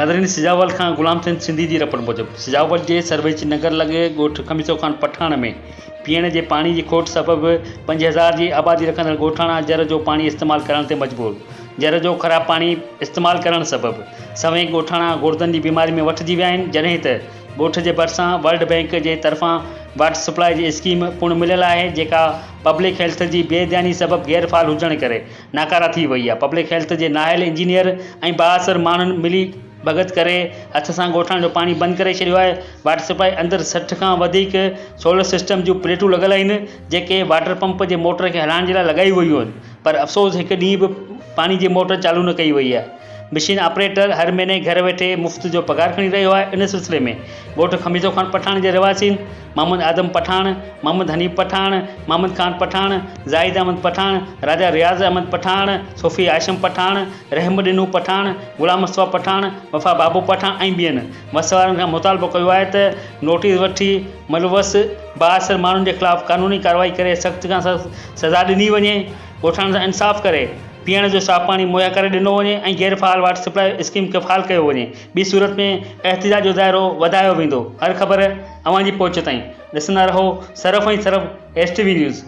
ناظرين سجاول کان غلام حسين سنڌي جي رپورٽ موجب سجاول جي سرويچ نگر لڳ ڳوٺ خميسو خان پٺاڻ ۾ پيئڻ جي پاڻي جي کوٽ سبب 5000 جي آبادي رکندڙ ڳوٺاڻا جر جو پاڻي استعمال ڪرڻ تي مجبور جر جو خراب پاڻي استعمال ڪرڻ سبب سوين ڳوٺاڻا گردن جي بيماري ۾ وٺجي ويا آهن جڏهن ته ڳوٺ جي ڀرسان ورلڊ بئنڪ جي طرفان واٽر سپلاء جي اسڪيم پڻ مليل آهي جيڪا پبلڪ هيلٿ جي بي ڌياني سبب غير فعال هجڻ ڪري ناڪاره ٿي وئي آهي پبلڪ هيلٿ جي نااهل انجنيئر ۽ بااثر ماڻهن ملي ڀڳت ڪري هٿ سان ڳوٺاڻن جو پاڻي بند ڪري ڇڏيو آهي واٽر سپلاء اندر 60 کان وڌيڪ سولر سسٽم جون پليٽون لڳل آهن جيڪي واٽر پمپ جي موٽر کي هلائڻ جي لاء لڳايون ويون آهن پر افسوس هڪ ڏينهن به پاڻي جي موٽر چالو نه ڪئي وئي آهي مشين آپريٽر هر مهيني گهر ويٺي مفت جو پگهار کڻي رهيو آهي ان سلسلي ۾ ڳوٺ خميسو خان پٺاڻ جي رهواسين محمد آدم پٺاڻ، محمد حنيف پٺاڻ، محمد خان پٺاڻ، زاهد احمد پٺاڻ، راجا رياض احمد پٺاڻ، صوفي هاشم پٺاڻ، رحم ڏنو پٺاڻ، غلام مصطفيٰ پٺاڻ، وفا بابو پٺاڻ ۽ ٻين وس وارن کان مطالبو ڪيو آهي ته نوٽيس وٺي ملوث بااثر ماڻهن جي خلاف قانوني ڪارروائي ڪري سخت کان سخت سزا ڏني وڃي ڳوٺاڻن سان انصاف ڪري پيئڻ جو صاف پاڻي مهيا ڪري ڏنو وڃي ۽ غير فعال واٽر سپلاء اسڪيم کي فعال ڪيو وڃي ٻي صورت ۾ احتجاج جو دائرو وڌايو ويندو هر خبر اوهان جي پهچ تائين ڏسندا رهو صرف ۽ صرف ايس ٽي وي نيوز.